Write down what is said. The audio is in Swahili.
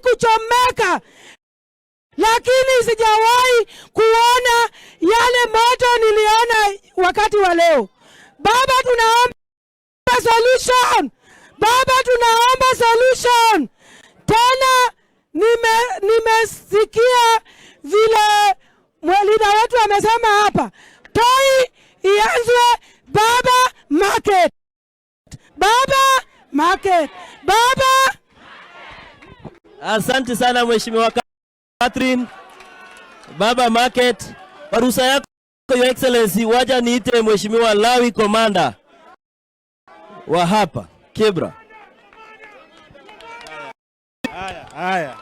Kuchomeka, lakini sijawahi kuona yale moto niliona wakati wa leo. Baba, tunaomba solution. Baba, tunaomba solution. Tena nimesikia vile leader wetu amesema hapa, Toi ianzwe Baba Market, Baba Market, Baba. Asante sana, Mheshimiwa Catherine. Baba Market. Kwa ruhusa yako, Your Excellency, wacha niite Mheshimiwa Lawi Komanda wa hapa Kibra. Haya, haya.